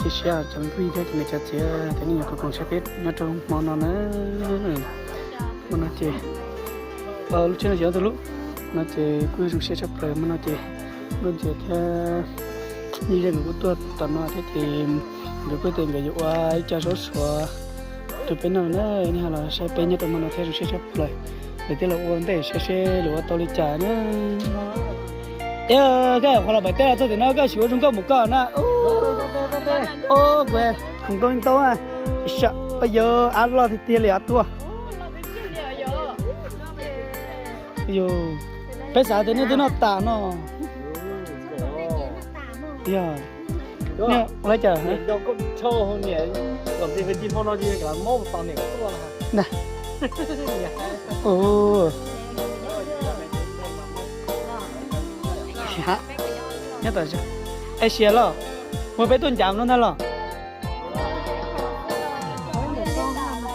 Siab cov phooj ywg thiab cov niam cov txiv thiab nej cov koom saib peb nyob rau hmo no na. Hmo no ces lub tsheb no yog tus lub no ces kuj zoo siab tshaj plaws. Hmo no ces Nkauj Ntxias thiab Nyiaj Zeej nkawd kuj tuaj tom no thiab ces nkawd kuj tias nkawd yuav ua ib co zaub suav rau peb noj na. Nej ho los saib peb nyob rau hmo no thiab zoo siab tshaj plaws. Lawv thiaj los ua ntej saib seb lawv ua tau li cas na. Eb, koj qhov los pem teb los txog tim no koj sim ua zoo nkauj mus koj na. Ob, kuv khoom tau ntau na. Ab, yog av loj tiag tiag li av tuaj. Peb xav tias nej twb noj tas no. Yog, nej ua li cas? Nyob tom Asia los, muaj peb tuaj ncav no ntag los?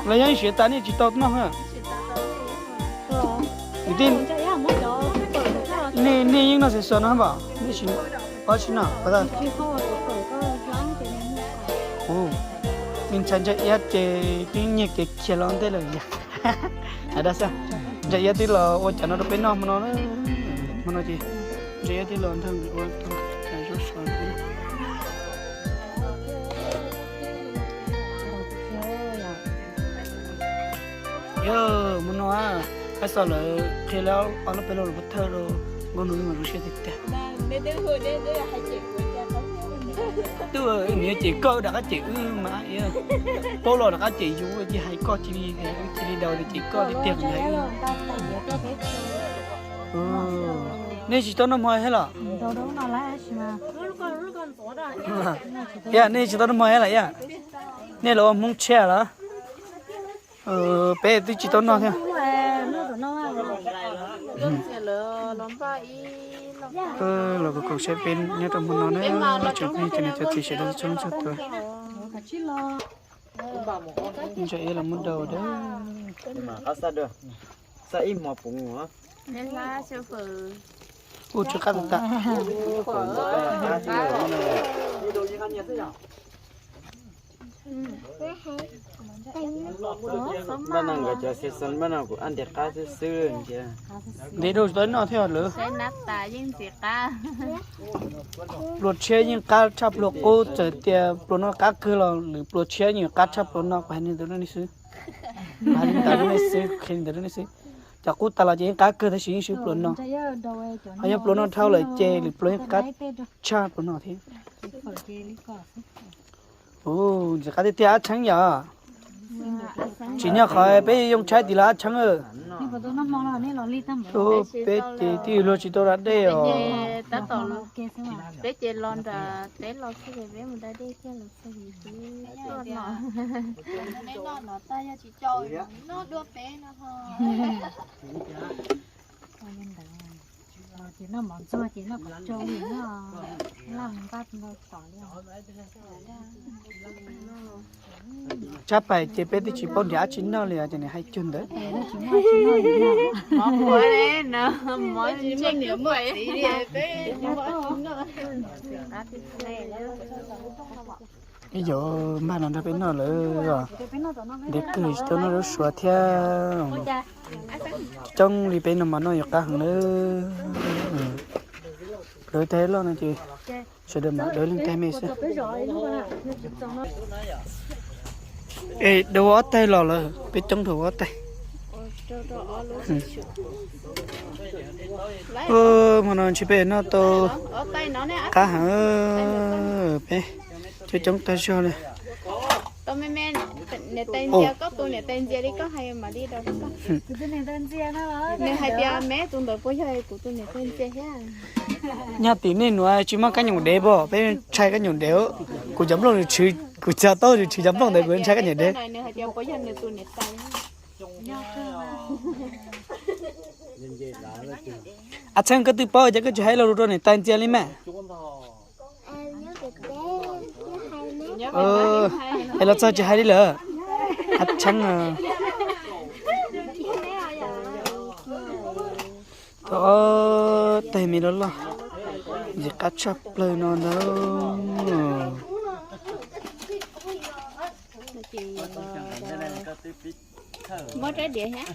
Los yog siav tas nej tsis tau noj. Nej yeej noj xav xav no pom, nej tsis noj. Me ntxhais ntsa iab ces twb nyiag kev khiav los ntej lawm yog. Hais dab xwb, ntsa iab twb los ua cas no rau peb noj hmo no. Hmo no ces ntsa iab twb los nrog ua zaub suav. Yog hmo no Paj Xos lawv qhia lawv ob lub peb lub lus pov thawj rau nkauj no mas zoo siab tiag tiag. Twb nws cem koj rov qab cem wb mas, paub los rov qab cem yus, cia hais koj cia li, cia li daus li cem koj tiag tiag ntag. Nej tsis tau noj hmo thiab los? Yog nej tsis tau noj hmo thiab los yog? Nej los ua Hmoob tshiab los? Peb twb tsis tau noj thiab. Los koom saib peb nyob rau hmo no na, tsoom phooj ywg cov niam cov txiv sawv daws txhua leej txhua tus. Ntsa iab los muab daus dab. Ua tsw qab tas tas. Npaj no nkawd cov xia xon npaj no kuv ab nti qab xwb xwb ntag. Ntev dua tsis tau noj thiab lawm. Pluas tshiab yeej qab tshaj pluas qub, txawm tias pluas no qab kawg los lwm pluas tshiab yeej qab tshaj pluas no, kuv hais li ntawd rau nej xwb. Kuv hais li ntawd rau nej xwb, qhia li ntawd rau nej xwb. Cov qub tas los ces yeej qab kawg tab sis yeej swb pluas no. Ho yog pluas no dhau lawm ces lwm pluas yeej qab tshaj pluas no thiab. Ntxim qab tiag tiag Ab Tsheeb yom. Tsim nyog qhov peb yoo tshaib tid los Ab Tsheeb. Peb ces twb luag tsis tau da dej os. Peb ces los nram teb los xwb es peb mus da dej thiaj los txog. Ces noj mov ntxuag ces noj kom tsau li no, laj mus npaj ntau tom li. Tsab pais ces peb twb tsis paub nrhiav dab tsi noj li os, ces nws hais cuag ntawd. Ib yam npaj no nrog peb noj lawm os. Ntev kawg tsis tau noj zaub suav thiab. Coob li peb no mas noj yuav qab heev lawm. Lawv tag loj no ces sawv daws mam dawb leeg tag me xwb. Es dawb ua ob taig los lawm, peb coob dhau ua ob taig. Hmo no ntshe peb noj tau qab heev, peb coob coob tag zog li. Nws hais tias me tus ntawd puas yog kuv tus niam tais ntsia thiab? Nyob tim nej nuav tsis muaj kab nyoos dev pob, peb ntshai kab nyoos dev. Kuv cov nplooj, kuv tsa taub tshwv cov nplooj ntawd kuv ntshai kab nyoos dev. Ab Txheeb, koj twb paub ces koj tsis hais lo lus rau niam tais ntxias li mas. Es los txog tsis hais li lawm. Ab Txheeb. Tau ob taig me loj loj, ntxim qab tshaj plaws no ntag. Muab rab diav thiab.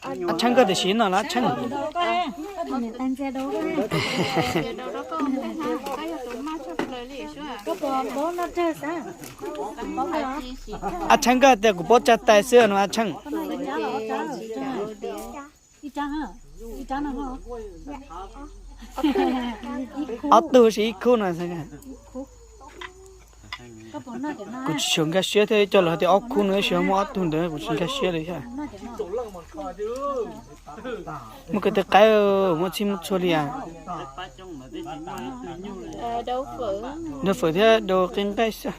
Ab Tsheej, koj tiam sis no los Tsheej? Ab Tsheej, koj tias kuv paub tsa tais xwb no Ab Tsheej. Ob tug tsis ib khub no. Kuv tsis tshua nkag siab thiab, coj lawv tias ob khub no tab sis muaj ob tug ntawd kuv tsis nkag siab li thiab. Muaj kwv tij qaib, muaj txhij muaj txhua li as. Daus fawm thiab daus qe nqaij xwb.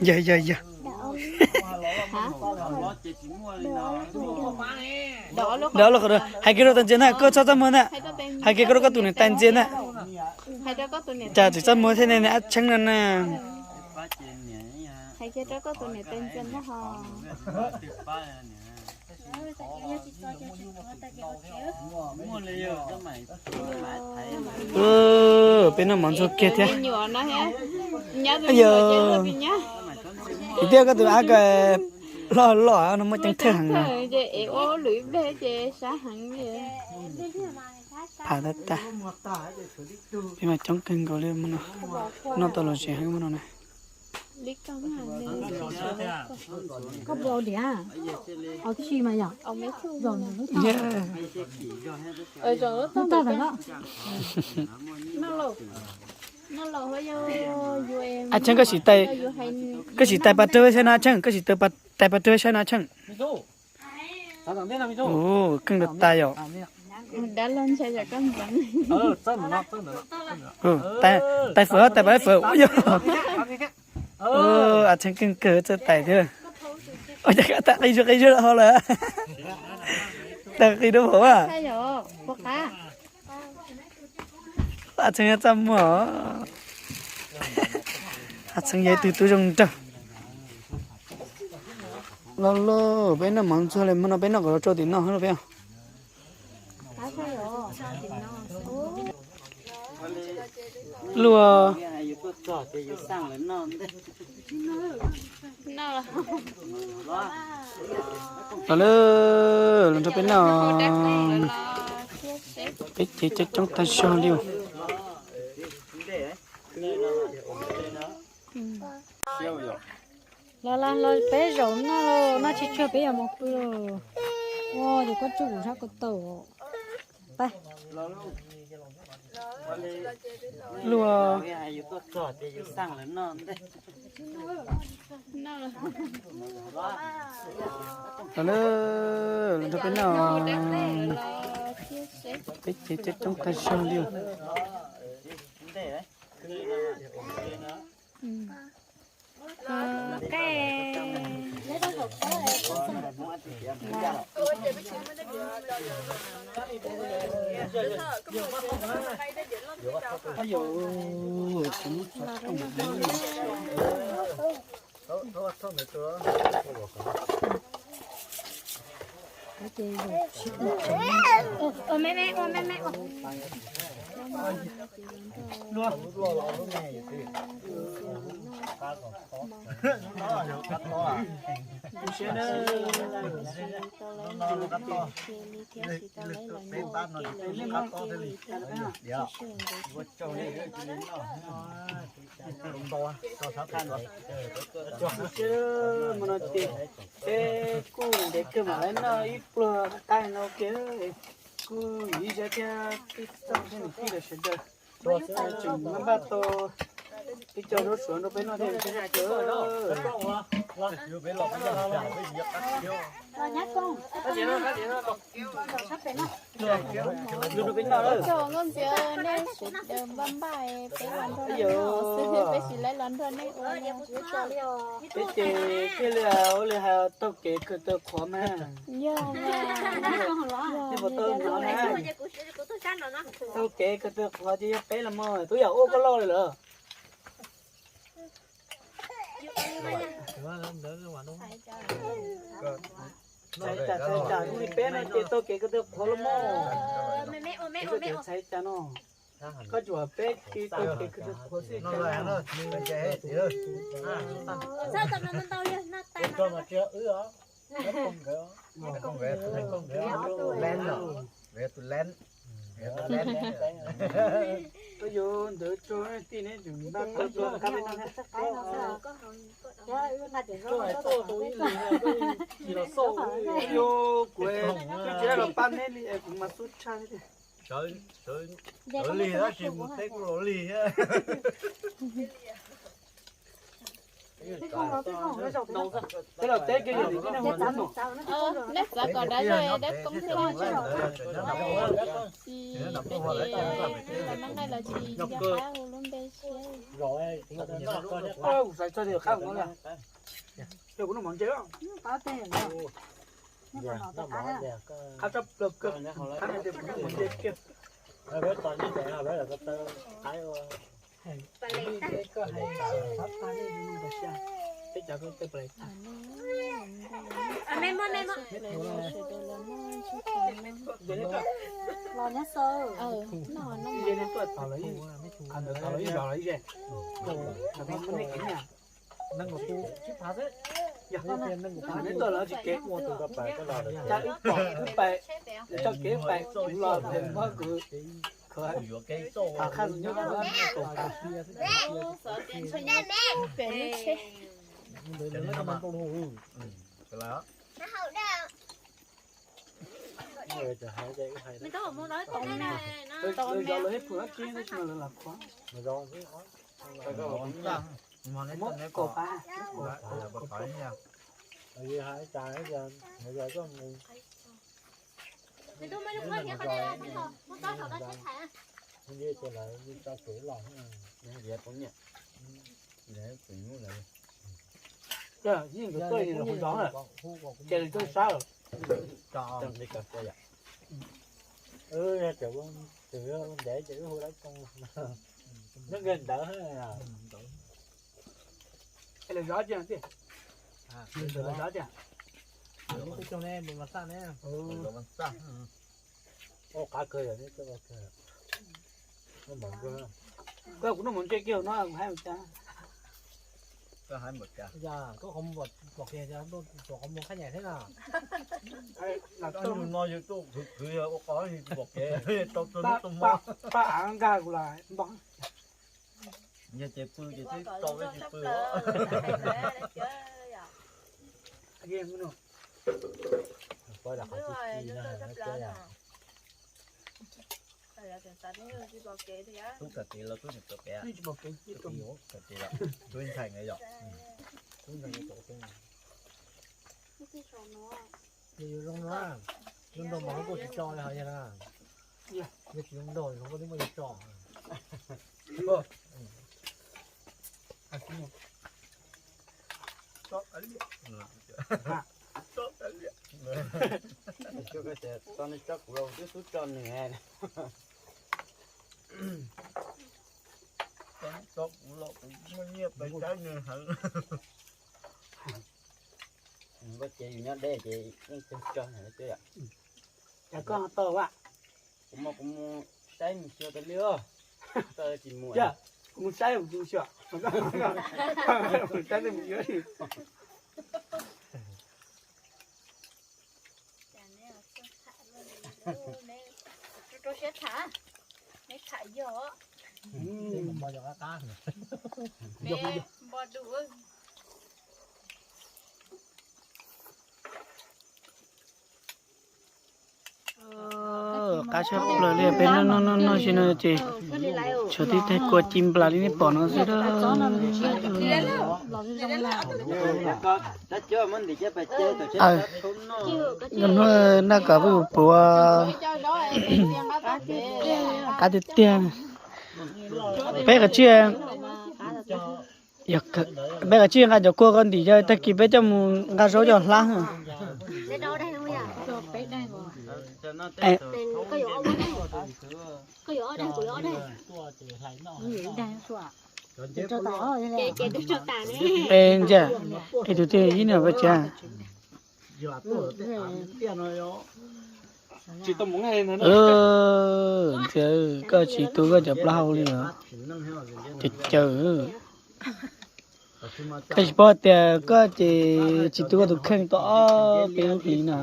Yog yog yog. Hais kiag rau tais ntxias na, koj txhob txaj muag na. Hais kiag koj rau koj tus niam tais ntxias na. Cas tsis txaj muag thiab ne, Ab Tsheej no na. Peb noj mov ntxuag kiag thiab. Yog, kuv thiab koj tus ab ko loj loj no muaj ceeb thawj heev no. Phav tab tag. Peb mas coob kawg nkaus li no. Noj tau los zem heev no na. Ab Tsheej, koj sim tais pas rau saib na Tsheej, koj sim tais pas rau saib na Tsheej. Keej tais yom. Tais fawm, tais pas fawm yog. Ab Tsheej keej kawg txawj tais thiab. Tais qi zuj qi zuj ho lawm. Tais qi dua hauv. Ab Tsheej txaj muag. Ab Tsheej yog ib tug tub zoo nraug. Los los peb noj mov ntxuag li, hmo no peb noj kom los tsau tim no peb. Luaj. Los lawm, los nrog peb noj. Peb ces coob coob tag zog li. Los los los peb zaum noj, noj tsis tshuag peb yuav mus pw. Ua ces koj tsuj kuv sab ko taw. Pab. Luaj. Los lawm, los nrog peb noj. Peb ces coob coob tag zog li. Peb kuj ntev kawg mam li noj ib pluag qab no kiag, kuj yim ib zaj thiab, tij txoj thiab niam tij lawv sawv daws tseem npaj tau ib co zaub suav rau peb noj thiab. Ib tsoom nkauj ntxiv, nej sawv daws npaj npaj peb los nrog nej noj xwb, peb tsis laib los nrog nej ua li. Peb ces thiaj li ua li hais taug kev kawg taw qhuav mas. Yog, nej puas tau hnov na? Taug kev kawg taw qhuav ces yog peb los mas, twb yam ua koj loj li lawm. Txhais tas txhais tas, kuv li peb no ces taug kev kawg taw qhuav los mas. Txhais tas no. Koj tsuas peb ki koj peb koj qhuav xwb. Koj yuav ntawd tso tij ne, npaj koj tso qab peb no. Koj tuaj tau ib leeg, koj tsis los xauj, kuv twb tsis los pab neb li es kuv mas xub tshaj li. Sawv lig tab sis mus teb kuj los lig thiab. Peb los teb kiag yog tim tib neeg mus teb no. Neb xav kom dab zog dab koob thiab tsis, peb ces peb los nqaij los tsis yog qab hu lub npe siab. Kuv xav tso li qab mus no, yog kuv noj mov ntse, qab tsob plaws kawg, qab no ces kuv noj mov ntse kiag. Los nyob sawv. Nees nkaum tus tsib phav xwb. Yog nees nkaum tus, neb tuaj lawv tsis kev, cas wb pom wb pais, tso kev wb pais, kuv los ces muab kuv khav, qhaj tus nyob kuv tus tas. Lawv zov lawv ib phuam dab tsi no lawv lam khuav. Muab kaum pas. Yeej nkawd tuaj li lawv hu zov lawm, ces lawv tuaj sab lawm, ces li ntev ces wb hu dab koob, nyob nkawd ntawd. Lawv zov tiag, lawv zov tiag. Ua qab kawg yog neb tuaj ua kawg. Koj kuv noj mov ntse kiag no kuv hais ua cas. Koj hais ua cas? Koj qhov muag pom kiag, tuam qhov muag khab nyaim thiab na. Tus no yus tuaj khwv khwv ua qhov pom kev rau tus no tus mo. Pab av nkag kuv los npog. Yog ces pw ces twb tau tsis pw. Tub kawm kev los tub tsis kawm kev, kawm kev los tub ntshai nkawd yom. Tub ntshai nkawd. Yus zoo no, zoo nraug mas kuj tsis tso li hos yog na. Yog tsis zoo nraug los koj twb muaj yus tso. Tso nej tso kuv los twb xub tso nws. Tso kuv los kuv muaj nyiaj pes tsawg nws heev. Koj ces yus nyob deb ces yeej tso nws. Cas koj tau a? Kuv mas kuv mus saib mus xyuas tas li os. Tsis mus. Kuv mus saib kuv tsis mus xyuas. Saib tej mus xyuas. Rau siab tham, neb tham yog. Neb npo dub. Qab tshaj plaws li peb noj noj noj noj si no ces tshuav tib tais kua ci nplas li nej pom no xwb. Nkauj hnub naj kom peb puav qab tiag tiag. Peb qab tsi, peb qab tsi nqa cov kua ko ntim yawg tag kis peb coj mus nqa zaub coj hlab. Peb ntsia, es tus twg ib niam peb tsia. Ntxia, koj tsis tu koj cov plaub hau li os. Caw caw. Koj tsis paub tias koj ces tsis tu koj tus kheej tau ob peb lub hlis no.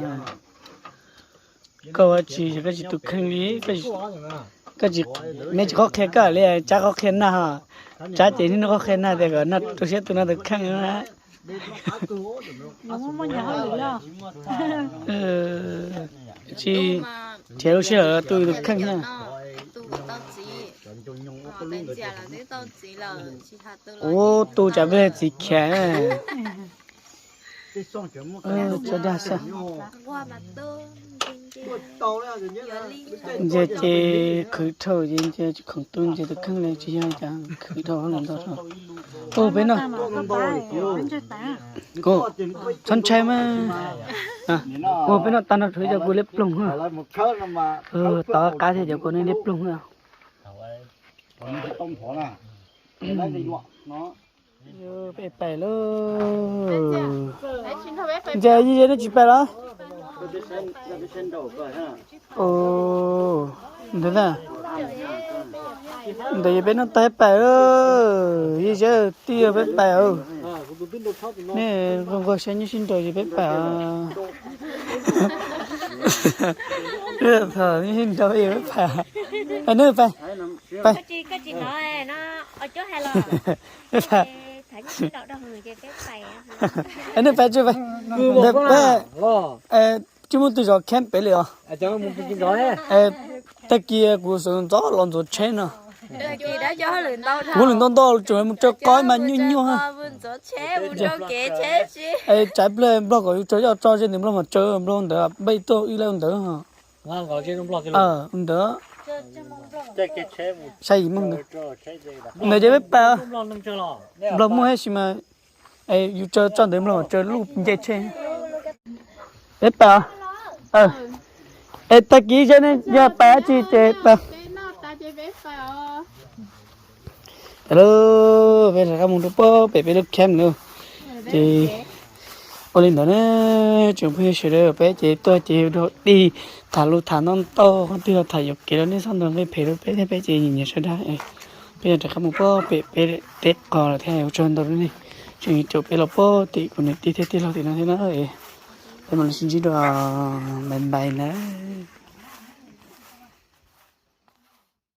Koj ua tsis, koj tsis tus kheej li, koj tsis, neb tsis qhuab qhia koj li, Tsab qhuab qhia Nag ho. Tsab ces niaj hnub qhuab qhia Nag tias kom Nag rau siab tu Nag tus kheej na. Tsis, nrhiav lub sij hawm tu tus kheej na. Ua tu tsam peb txiv khiav. Tso dag xwb. Ntsia ces qhwv dhau ces ntsia tsis khoom tu ntsia tus kheej li tsis yog cas khwv dhau hauj lwm ntau dhau. Ua peb noj, txhob ntshai mas. Ua peb noj tag no rau cov kuv liab ploog. Tov qab thiab cov kuv nej liab ploog. Peb pais lauj. Ntsia, Yij Zeb neb tsis pais los? Ntawd, ntawd yog peb noj tag peb pais lauj. Yij Zeb tij yog peb pais os. Nej nquag nquag saib nyob sib nraus ces peb pais os. Nyob sib nraus peb pais. Neb pais, pais. Peb pais. Neb pais tsis pais. Ntawd peb tsis muaj tus zov kheeb pem li os. Tag kis kuv xav ntxov los ntxuav tsheb no. Kuv hauj lwm ntau ntau tseem mus tsaws qaib mas nyuaj nyuaj. Tsam pliag Nplog kom yus tsaws coj tso ze ntawm Nplog mas tsaws Nplog ntawd npaj tuaj ib lab ntawd. Ntawd saib yim Hmoob ntawd. Ntawd ces peb pais, Nplog muaj tab sis mas yus tsaws tso ntawm Nplog mas tsaws luj nce tsheb. Peb pais os. Es tag kis seb neb yog pais dab tsi ces pais. Peb rov qab mus rau pem peb lub camp lawm. Ces ua li ntawd na, tsoom phooj ywg sawv daws, peb ces tuaj ces rau dig tham lus tham ntau ntau, qhov twg los tham yuam kev rau nej txhob ntaus nqi phem rau peb thiab, peb ces nyiam nyiam sawv daws. Peb yuav rov qab mus pem peb teb qos lawm thiab, ua tsaug ntau rau nej tseem caum peb los pem tim kuv niam tij thiab tij laug tim no thiab na. Peb mam li sib ntsib dua, bye bye na.